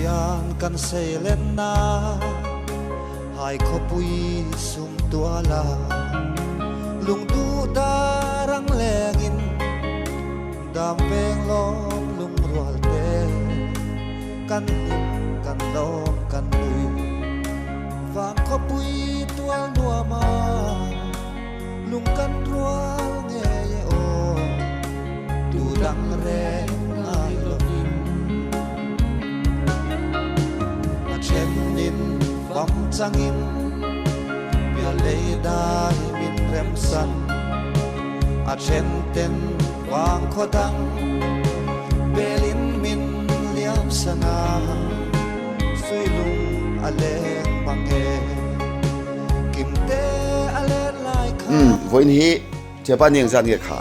hian kan seilenna hai khawpui sum tuala lungduh dar ang lengin dam veng lawm lungrual te kan hlim kan lawm kan nui vang khawpui tual nuama lung kan rual ngei e aw tu dang reng ngai lovin a thenin fam changin pialei dai min remsan a then ten vang khaw dang belin min liam san a suilung a leng mang e kim te a len lai kha. Umm vawiin hi Thiapa ni engzat nge kha?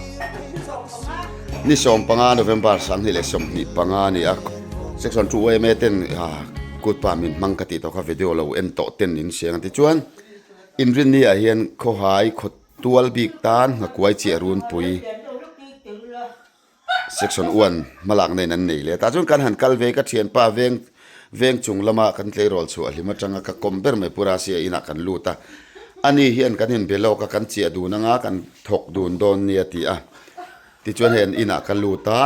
Ni 15 November 2025 a ni a, Section 2 yma ten kut pa min hmang ka tih tawh kha video lo en tawh ten in siang a tichuan Inrinni ah hian khawhai khaw Tual bik tan nghakuai chiah runpui section one hmalak nen an nei leh tah chuan kan han kal ve ka thianpa veng veng chung lama kan tleirawl chhuah hlim atanga ka kawm ber mai Purasia inah kan lut a ani hian kan inbe lawk a kan chiah dun anga kan thawk dun dawn nia ti a tichuan hei an inah ka lut a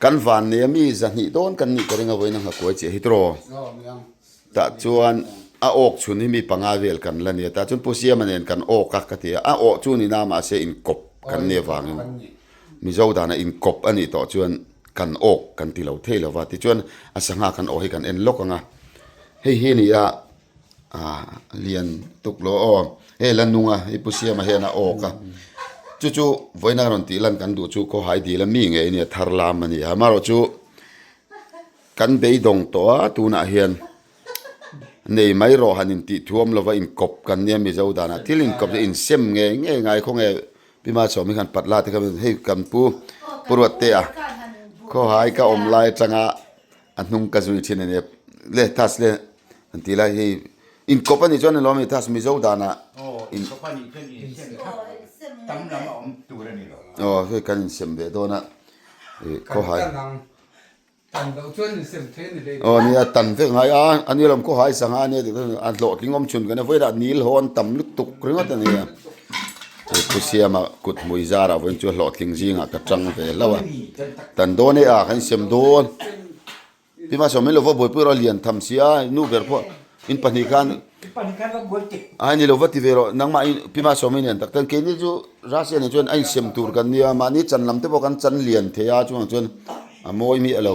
kan van nei ami zahnih dawn kan nih ka ring a vawiin a nghakuai chiah hi tiraw. Tah chuan a awk chhun hi mi panga vel kan la nia, tah chuan Pu Siama nen kan awk a ka ti a, a awh chu ni na mahse inkawp kan nia vangin Mizo dana inkawp a nih tawh chuan kan awk kan ti lo thei lo va, tichuan a sangha kan awh hi kan en lawk ang a, hei hi a ni a ah lian tuk lo aw, hei la nung a, hei Pu Siama hian a awk a, chu chu vawiina rawn tih lan kan duh chu khawhai dil a mi ngei a nia thar lam a ni a, amaherawhchu. Kan beidawng tawh a, tunah hian nei mai rawh han intih thuam lova inkawp kan nia Mizo danah thil inkawp chu insem ngei ngei ngai khaw nge Pi Machawm hi khan patla te kha hei kan pu Pu Ruatte a khawhai ka awm lai atanga a hnung ka zui thin a nia le thas le an ti lai hei inkawp a nih chuan alawm thas Mizo danah aw hei kan insem ve dawn a khawhai. Tan loh chuan in sem thei a ni hlei. Aw nia tan vek ngai a, a ni lawm khawhai sangha a nia tih kha a hlawhtling awm chhun kan a vawilah nil haw an tam lutuk ringawt a nia. Pu Siama kut hmui zarah vawiin chu hlawhtling zingah ka tang ve hlauh a. Tan dawn e a kan sem dawn. Pi Masawm in lo va buaipui rawh a lian tham si a nu ber pawh in pahnih khan Ai ni lo va ti ve rawh nangmah in Pi Masawm in lian tak tak keini chu Russia nen chuan a insem tur kan nia mahni chan lam te pawh kan chan lian thei a chuvang chuan a mawi miah lo.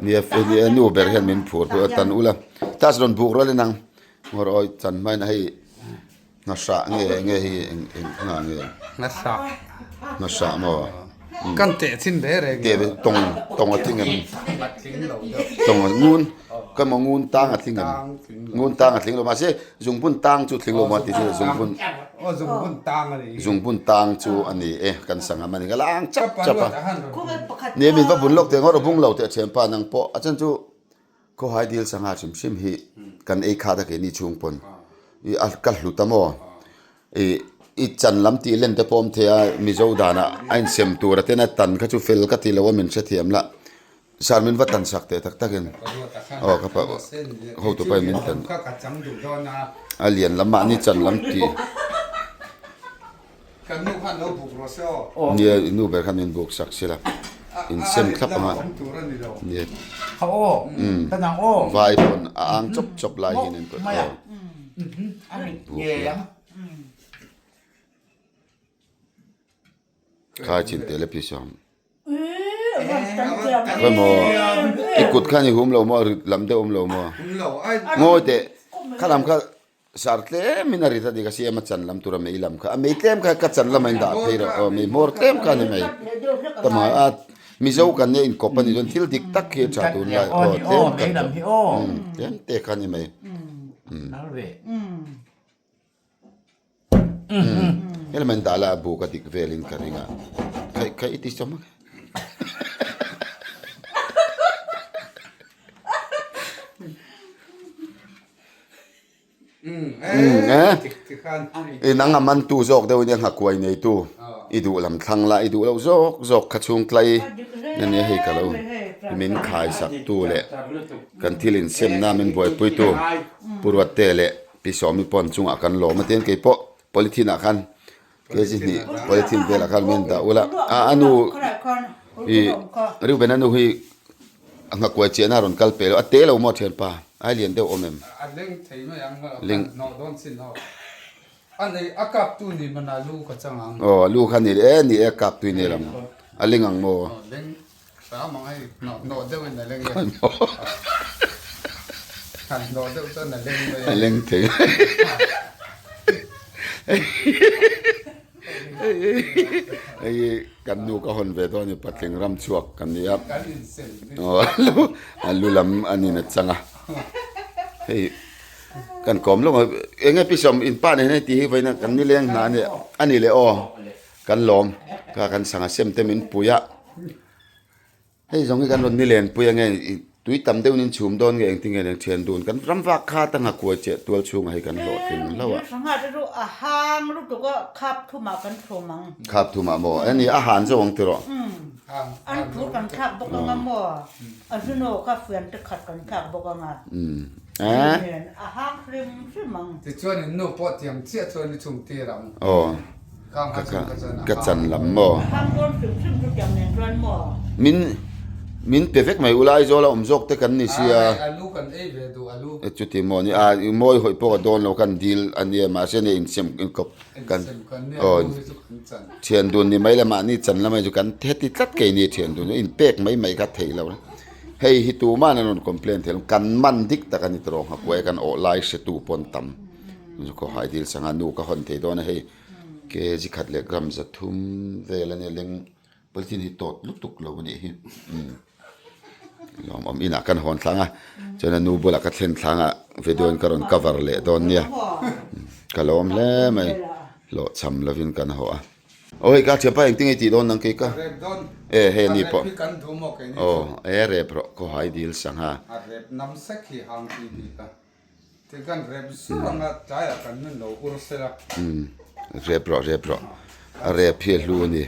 Nia nia nu ber hian min phur pawh a tan ula tas rawn buk rawh le nang ngawr awi chan hmain hei Nghahrah nge nge hi eng eng nga nge? Nghahrah. Nghahrah maw? Kan teh chin ve reng. Teh ve tawng tawng a tling em? A tling lo deuh. Tawng a ngun ka maw ngun tang a tling em? Ngun tang a tling lo mahse zungbun tang chu tling lo maw ti chu zungbun. Aw zungbun tang a ni. Zungbun tang chu a ni e kan sangam a ni ka la ang chap chap a. Nia min va bun lawk teh ngawt a bung lo teh thianpa nang pawh a chan chu Khawhai dil sangha hrim hrim hi kan ei khat a keini chhung pawn i a ka hlut a maw i i chan lam tih len te pawh a awm thei a Mizo danah a insem tur a ten a tan kha chu fel ka ti lo a min hrethiam lah sir min va tan sak teh tak tak in aw ka pa hotu pa in min tan a lian lam mahni chan lam tih Nia i nu ber khan min buk sak sila in sem thlap anga nia vai pawn a ang chawp chawp lai hian in pawh aw buk la khai chin teh le pi sawm khawimaw i kut khan i hum lo maw rit lam deuh awm lo maw ngawi teh khalam kha Sar tlem in a rit a ni ka siam a chan lam tur a mei lam kha a mei tlem kha ka chan lamah in dah phei rawh aw mei hmawr tlem kha a ni mai tama a Mizo kan nia inkawp a nih chuan thil dik tak hi a tha tun lai aw tlem kan tlem te kha a ni mai helama in dah la a buk a dik velin ka ring a khaih khaih i ti sawm a. I nang a man tu zawk deuh ania nghakuai nei tu i duh lam thlang la i duh loh zawk zawk kha chhung tlai. Ania hei ka lo min khai sak tu leh kan thil insem na min buaipui tu Pu Ruatte leh Pi Sawmi pawn chungah kan lawm a tin keipawh polythene ah khan kg hnih polythene velah khan min dah ula a a nu ih Reuben a nu hi a nghakuai chiahna a rawn kal pe lo a te lo maw thianpa ai lian deuh awm em? A leng thei mai ang a hnawh dawn chin ho. A nei a kap tu ni mana lu ka chang ang. Aw a lu kha ni e ni e a kap tu ni lam a ling ang maw. Aw leng hram ang hei hnawh hnawh deuh in a leng e. Han hnawh deuh chuan a leng mai a. A leng thei mai. Hei kan nu ka hawn ve dawn a ni patling ram chhuak kan ni a. Kan insem. Aw a lu lam a nin a chang a. Hei. Kan kawm lawk a, eng nge pisawm in pa nen hei tih hi vawiin kan nileng hna a ni a ni leh aw kan lawm kha kan sangha sem te min pui a hei zawng hi kan rawn nilen pui ange tui tam deuhin in chhum dawn nge engtin nge thian dun kan ram vak kha ta nghakuai chiah tual chhungah hei kan hlawhtling hlauh a. Sangha te chu a hang lutuk a khap thumah kan chhum ang. Khap thumah maw a ni a han zawk ang tiraw. An thu kan thlak bawk anga maw a zunaw kha fian te khat kan thlak bawk anga. A hang hrim hrim ang. Tichuan in nu pawh tiang chiah chuan i chhung tir ang. Aw. Khang a chhung kha chuan a Ka chan lam maw. A hang dawn hrim hrim chu tiang nen chuan maw. Min min pe vek mai ula Aizawl a awm zawk te kan ni sia. A lu kan ei ve duh a lu. Chuti maw ni a mawi hawih pawh ka dawn lo kan dil a nia mahse nia insem inkawp kan aw thian dun ni mai le mahni chan lamah chu kan heti tlat keini thian dun inpek mai mai kha theih lo. Hei hi tuman an rawn complain thei lo, kan man dik tak a ni tawh nghakuai kan awh lai hre tu pawn tam khaw hai dil sangha nu ka hawn thei dawn a hei kg khat leh gram 300 vel a nia leng polythene hi tawt lutuk lo a nih hi umm lawmawm inah kan hawn thlang a chuan a nu bulah ka thlen thlang a video in ka rawn cover leh dawn nia ka lawm hle mai hlawhchham lovin kan haw a. Aw hei ka thianpa engtin nge tih dawn nang kei ka Rep dawn. E hei ani pawh. A rep hi kan duh maw kei ni chu. Aw e rep rawh khaw hai dil sangha. A rep nam sek hi hang tui bik a. Ti kan rep zur anga tlaiah kan nun lo ur sela. Umm rep rawh rep rawh. A rep hi a hlu a ni.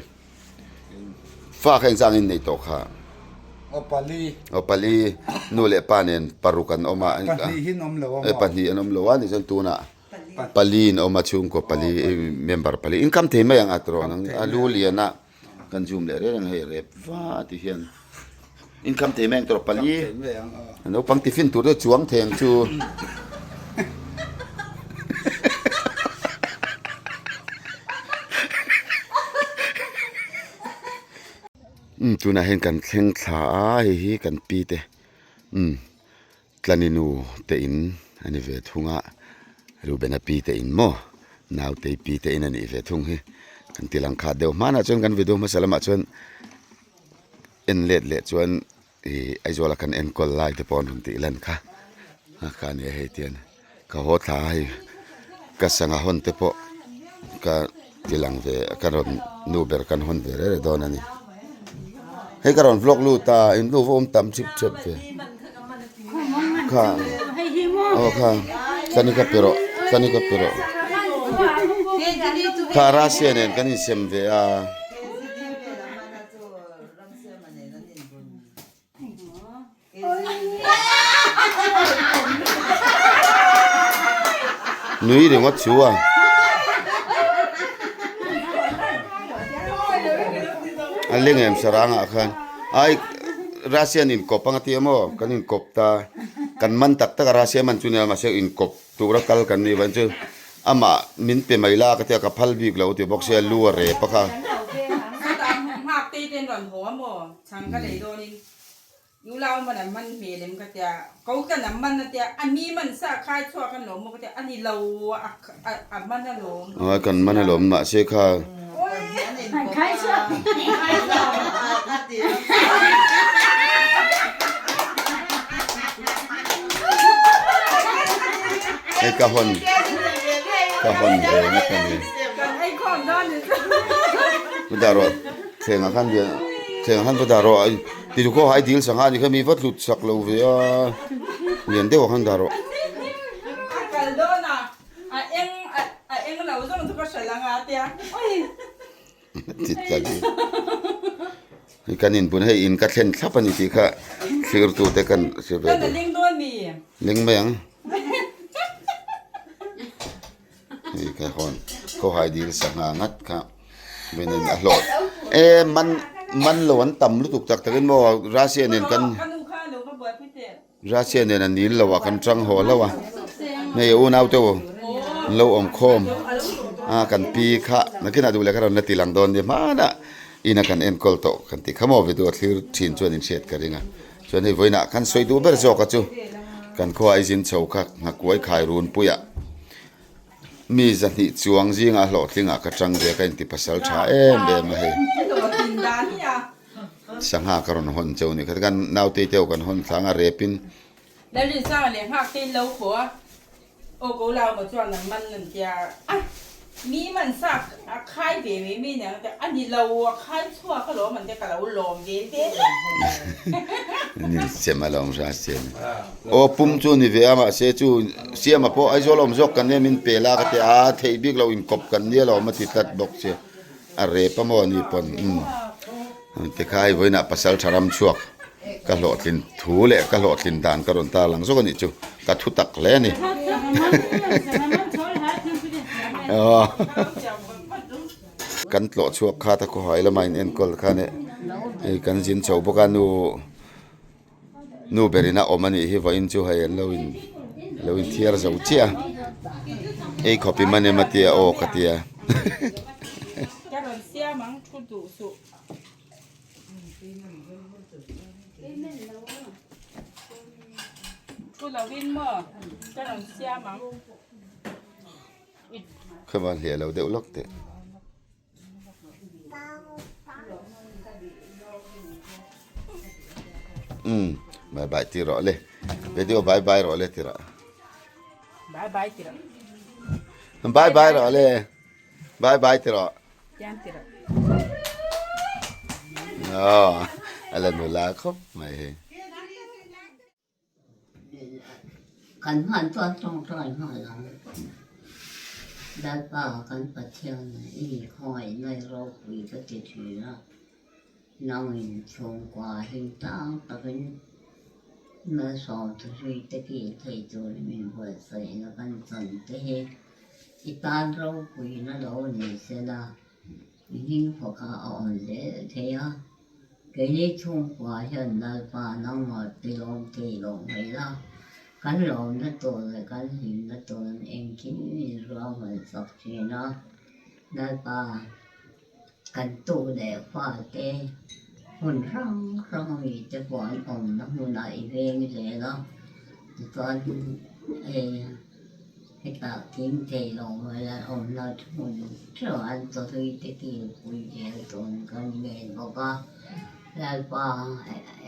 Fa kha engzah angin nei tawh kha? Aw pali. Aw pali nu leh pa nen paruk an awm a. Pahnih hi an awm lo a maw? E pahnih an awm lo a ni chuan tunah. Pali in awm a chhungkaw pali member pali income thei mai ang a tawh ang a lu lian a kan zoom leh reng reng hei rep va ti hian income thei mai ang tawh pali naupang tiffin tur te chuang thei ang chu. Umm tunah hian kan thleng thla a hei hi kan pi te umm. Tlaninu te in a ni ve thung a, Rubena pi te in maw Nautei pi te in a nih ve thung hi kan ti lang khat deuh hmanah chuan kan video hmasa lamah chuan en let leh chuan ih Aizawl a kan enkawl lai te pawh an rawn tih lan kha a kha a nia hei tian ka haw thla a hei ka sangha hawn te pawh ka ti lang ve ka rawn nu ber kan hawn ve reng reng dawn a ni. Hei ka rawn vlog lut a in nu va awm tam chip chep ve kha aw kha tani ka pe rawh tani ka pe rawh kha Russia nen kan insem ve a. Nui ringawt chu a. A leng em sarang ah khan ai Russia an inkawp anga ti emaw kan inkawp ta kan man tak tak a Russia man chu nia mahse inkawp tura kal kan nih vang chu amah min pe mai la ka tia ka phal bik lo ti bawk sia lu a rep a kha. Nula man an man hmel em ka tia, ko tlan an man a tia, a mi man sa khai chhuak an lawm maw ka tia, a ni lo a man a lawm. Aw kan man a lawm mahse kha. Hei ka hawn ka hawn ve ngawt a ni. Kan ei khawm dawn ni chu. Dah rawh thlengah khan thlengah khan va dah rawh. Ti chu khaw hai dil sangha ni kha mi va tlut sak lo ve a, lian deuh ah khan dah rawh. A kal dawn a, a eng a eng lo zawng chu ka hre lang a tia oi. Ti tla di. Hei kan inbun hei in ka thlen thlap a ni tih kha thlir tu te kan hre ve duh. Ling mai ang. Hei ka hawn khawhai dil sangha ngat kha venin a hlawh e man man lo an tam lutuk tak takin maw Russia nen kan Russia nen a nil lo a kan tang haw hlauh a hei a unau te u an lo awm khawm a kan pi kha nakinah duh leh kha rawn la ti lang dawn nia hmanah ina kan enkawl tawh kan tih kha maw video thlir thin chuan in hriat ka ring a chuan hei vawiinah khan sawi duh ber zawk a chu kan khua a izin chho kha nghakuai khai runpuiah mi zahnih chuang zingah hlawhtlingah ka tang ve ka inti pasal tha em em a hei. Sangha ka rawn hawn cheu ni kha kan naute te ho kan hawn thlang a rep in. Lalrin sanga leh nghak te in lo haw a, aw ko lau maw chuan an man an tia a, mi man sa a khai ve mai mai aniang a tia, a ni lo a khai chhuak alawm an tia ka lo lawm ve ve hle. Ni chem alawm hra siam aw pum chu ni ve a mahse chu siama pawh Aizawl awm zawk kan nia min pe la ka tia a theih bik lo inkawp kan nia lawm a ti tlat bawk che. A rep a maw ni pawn umm tikha hei vawiinah pasal tha ram chhuak ka hlawhtlin thu leh ka hlawhtlin dan ka rawn tar lang zawk a nih chu ka thu tak hle a ni kan tlawh chhuak kha ta khawhai lama in enkawl khan e hei kan zin chho bawk a nu nu berin a awm a nih hi vawiin chu hei an lo in lo in thiar zo chiah a ei khawp i man em a tia aw ka tia. Ka rawn siam ang thu duh suh. Thu lovin maw ka rawn siam ang. Khaw hliah lo deuh lawk teh. Umm bye bye ti rawh le video bye bye rawh le ti rawh bye bye ti rawh bye bye rawh le bye bye ti rawh tian ti rawh aw ala nula khawp mai hei. Kan hman chuan tawngtai nghal ang. Lalpa kan Pathian i khawngaihna i ropui ka ti thin a, nangin chhungkua hlim tang takin malsawm thuhrui te kil thei turin min buatsaihna kan chan te hi i tan ropuina lo ni sela i hming fawkah a awm zel thei a. Keini chhungkua hian Lalpa nangmah ti lawm thei lo mai la, kan lawmna tur leh kan hlimna tur an engkim min ruahman chak thin a. Lalpa, kan tu leh fate hmun hrang hrang mite pawh an awmna hmunah i veng zel a, tichuan hei hetah kim thei lo mai la awmna hmun theuh an chawhlui te kilpui zel dawn kan ngen bawk a, Lalpa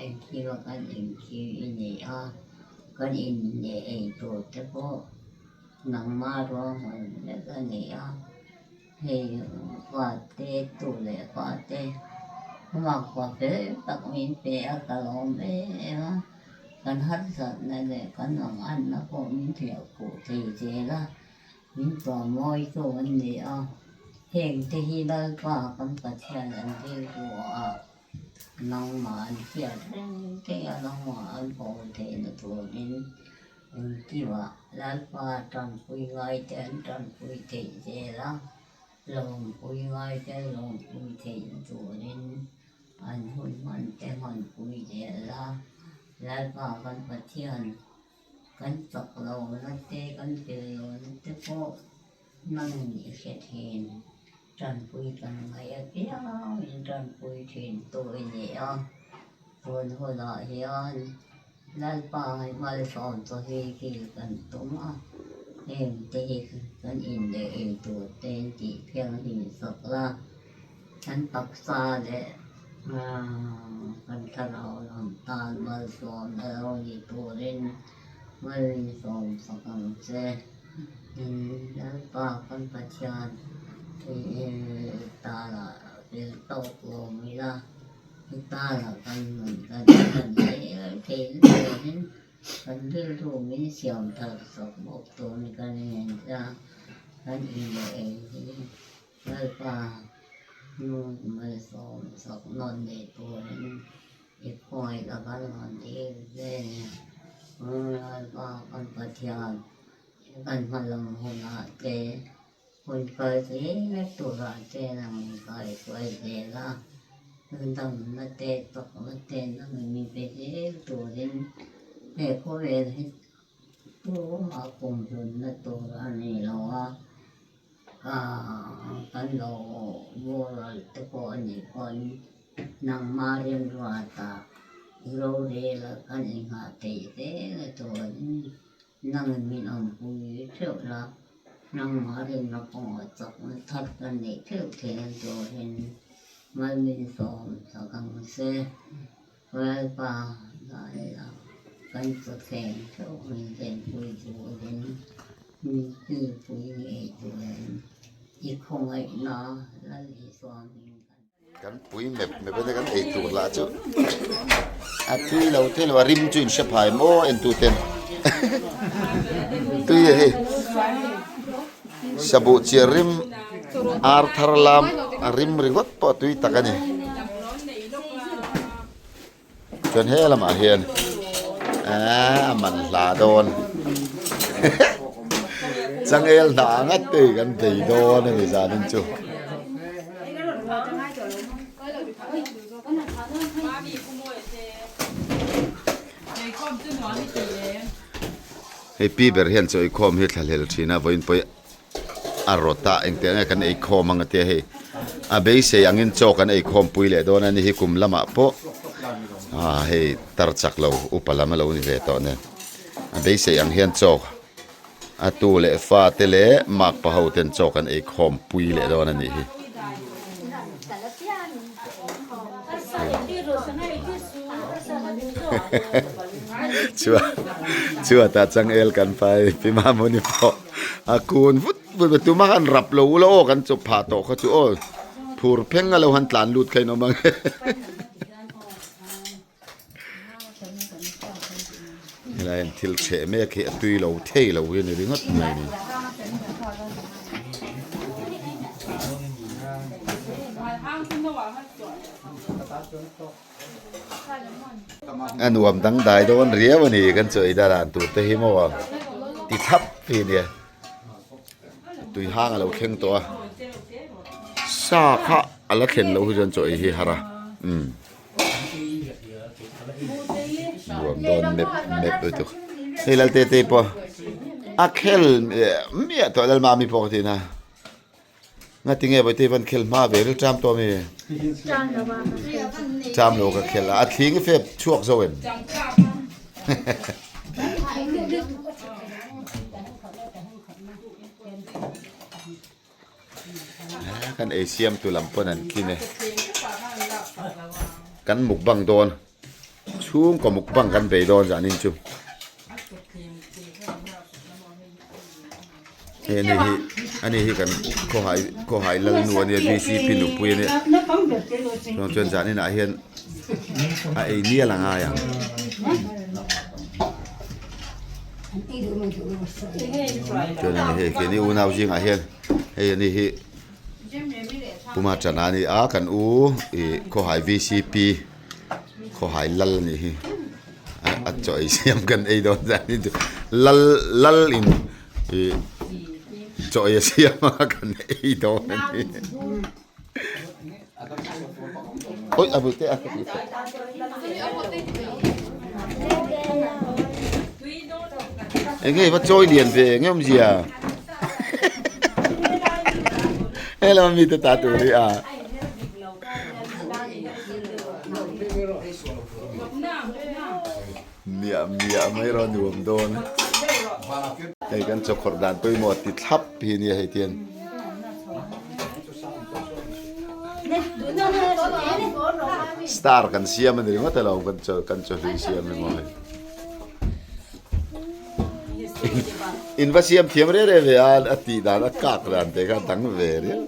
engkim a kan engkim i nei a, kan inhneh ei tur te pawh nangmah ruahman vek a ni a. Hei fate tu leh fate hmakua fel tak min pe a ka lawm em em a, kan harsatna leh kan ang anna pawh min hliah khuh thei zel a, min tuahmawi tu an ni a, heng te hi Lalpa kan Pathian an rilru a, nangmah an hriat reng thei a, nangmah an haw theihna turin Engkimah Lalpa tanpui ngaite an tanpui theih zel a, lawmpui ngaite an lawmpui theihna turin an hun hman te hmanpui zel a. Lalpa kan Pathian kan chak lohna te kan fel lohna te pawh nang i hre thin. Tanpui kan ngaih apiangin tanpui thin tu i ni a, tun hunah hian Lalpa malsawm chu hi kil kan tum a, heng te hi kan inleh ei tur te in tih thianghlim sak la, kan taksa leh kan thlarau lam tan malsawm a lo ni turin malsawm sak ang che. Lalpa kan Pathian tana fel tawk lawm ila, i tana kan nun kan hman zel theih turin kan rilru min siam thar sak bawk tur ni kan inentir a, kan inleh ei hi Lalpa. Nu malsawm sak nawn leh turin i khawi ka kal rawn dil che ni. Lalpa kan Pathian, kan hma lam hunah te hun kal zel turah te nang in kaihruai zel a, damna te chakna te nang in min pe zel turin he khawvel hi tumah kumhlunna tur a ni lo a. Kan lo boral te pawh a nih pawhin nangma rilruata rorela kan inghah theih zel a chuanin nangin min awmpui theuh la, nangma rinna kawngah chakna thar kan neih theuh theihna turin malminsawm sak ang che. Lalpa Daia kan chawthleng theuh min venpui turin, min kilpui ngei turin i khawngaihna Lal Isua hming kan. Kan pui mep mep a kan ei tur lah chu a tui lo thei lo a rim chu in hre phai maw entu ten tui a hei sabuh chiar rim ar thar lam a rim ringawt pawh a tui tak a ni. Chuan he lamah hian aaa a man hla dawn changel hna ngat te hi kan bei dawn a ni zanin chu. Hei pi ber hian chaw inkhawm hi thlahlel thin a vawiin pawh a rawt a engtiang nge kan eikhawm ang atia hei a beisei angin chaw kan eikhawm pui leh dawn a ni hi kum lamah pawh ah hei tar chak lo upa lam a lo ni ve tawh nen a beisei ang hian chaw a tu leh fa te leh makpa ho ten chaw kan eikhawm pui leh dawn a nih hi. Chuatah changel kan pai pi Mamuni pawh a kun vut vut a tuma khan rap lo ula aw kan chawp phah tawh kha chu aw phur pheng a lo han tlan lut kha in awm ang e. Helai an thil chheh mek hi a tui lo thei lo hi a ni ringawt mai a ni. A nuam dangdai dawn riau a ni kan chaw ei dan tur te hi maw ti thlap hi a nia tui hang a lo thleng tawh a sa kha a la thlen loh hi chuan chaw ei hi har a umm nuam dawn mep mep lutuk hei lal te te pawh a khel miah tawh lalmami pawh ka ti na. Nga tinge Vawite van khel hma ve ril ṭam tawh mi? Ṭam lo ka khel a, a thling i fep chhuak zo em? Kan ei siam tu lam pawn an khin e. Kan mukbang dawn. Chhungkaw mukbang kan bei dawn zanin chu. Hei ani hi ani hi kan khawhai khawhai lal nu ania vcp nupui ania chuan chuan zan inah hian a ei nial a ngai ang. Chuan ani hei keini unau zingah hian hei ani hi Puma Chana ani a kan u ih khawhai vcp khawhai lal anih hi a chaw ei siam kan ei dawn zan hi chu lal lal in ih chaw ei a siam a kan ei dawn a ni awi a bul te a ka tih tawh eng nge va chawi lian ve eng nge awmzia helama mite ta tur hi a. Miah miah mai rawh nuam dawn. Hei kan chawkhawrh dan pawimawh ti thlap hi nia hei tian. Star kan siam a ni ringawt alo kan chaw kan chawhlui siam emaw hei. In va siam thiam reh reh ve a a tih dan a kak dan te kha dang ve riau.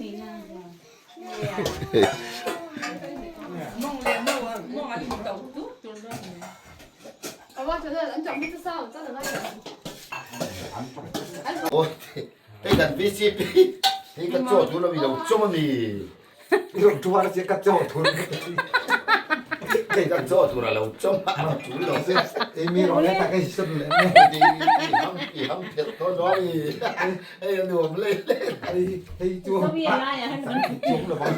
Hei kan VCP hei ka chaw tu lo mi lo chawm a mi. I rawn tuar che ka chaw thur Kei ka chaw thur a lo chawm a a tul lo. Ei mi rawn leh tak hei sawn leh mai. I ham phelh tawh dawn i hei a nuam leh leh. Hei hei chu chuang lo vang.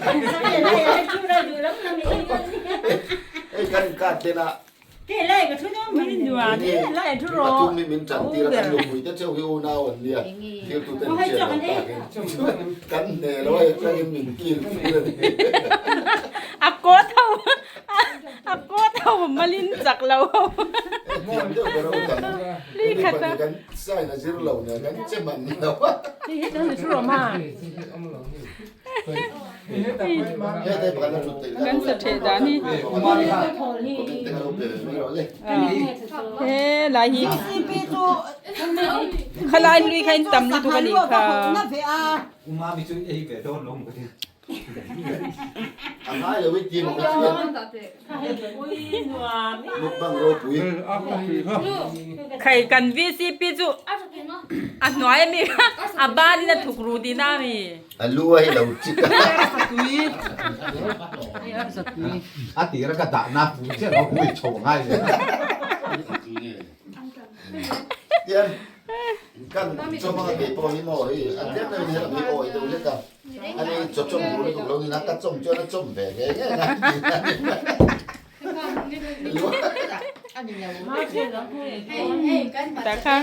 Hei kan inkar ten a Pathum hi min tan tir a, kan nupui te cheu hi unau an nia, thiltu ten hriat loh takin kan hne lo a, atangin min kil tir a ni. A kawt ho a kawt ho malin chak lo ho. Thiam deuh ber ho kan mi pahnih kan sign a zir lo nen kan che man lo a. Kan sa theh dan hi he lai hi khalai hlui kha in tam lutuk a nih kha. Khai kan VCP chu a hnuai ami kha a ban in a thuk ru tihna ami. A lu a hi lo chik a. A tira ka dah na pu chiah lo hui chho ngai le. Tian kan chawmanga kei pawh hi maw hei an tlem deuhin helam hi awi deuh hlek a. Ani chaw chawm tur lutuk lo niin a ka chawm chuan a chawm ve nge nge a tih a ni mai. Tah khan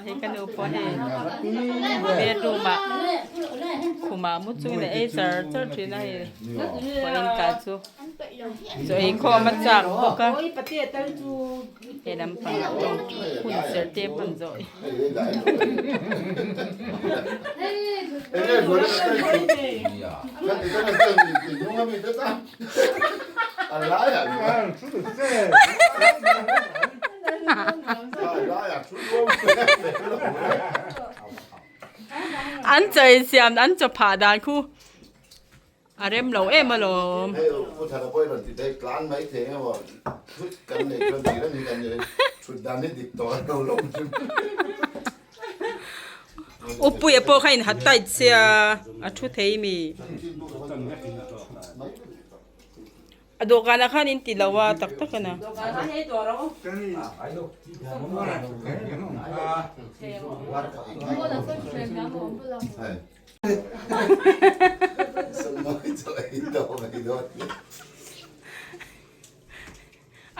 hei ka nu pawh hei bedroom ah khumah mu chungin a ei char char thin a hei vawiin ka chu chaw ei khawm a chak bawk a he lampang ah tawng hun ser te hman zawh hi. An chaw siam an chaw phah dan khu a rem lo em alawm. Upuia pawh kha inhat tight sia a thu thei mi. A dawhkanah khan in ti lo a tak tak a na.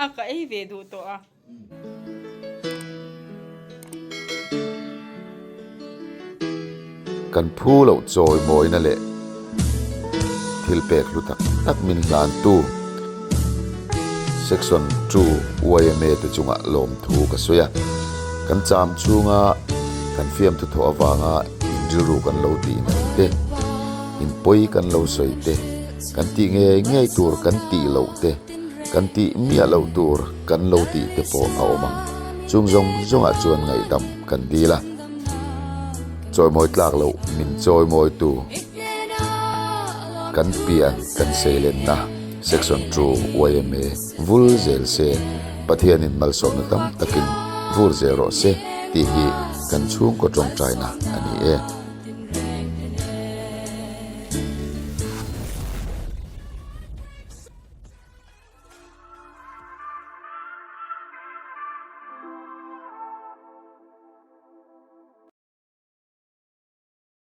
A ka ei ve duh tawh a. Kan phu loh chawi mawina leh thil pek hlu tak tak min hlantu Section 2 yma te chungah lawmthu ka sawi a. Kan cham chhunga kan fiamthu thawh avanga in rilru kan lo tih nat te, in pawi kan lo sawi te, kan tih ngei ngei tur kan tih loh te, Kan tih miah loh tur kan lo tih te pawh a awm ang. Chung zawng zawngah chuan ngaihdam kan dil a. Chawimawi tlak loh min chawimawitu kan pian kan seilenna Section 2 yma vul zel se Pathianin malsawmna tam takin vur zel rawh se tih hi kan chhungkaw tawngtaina a ni e.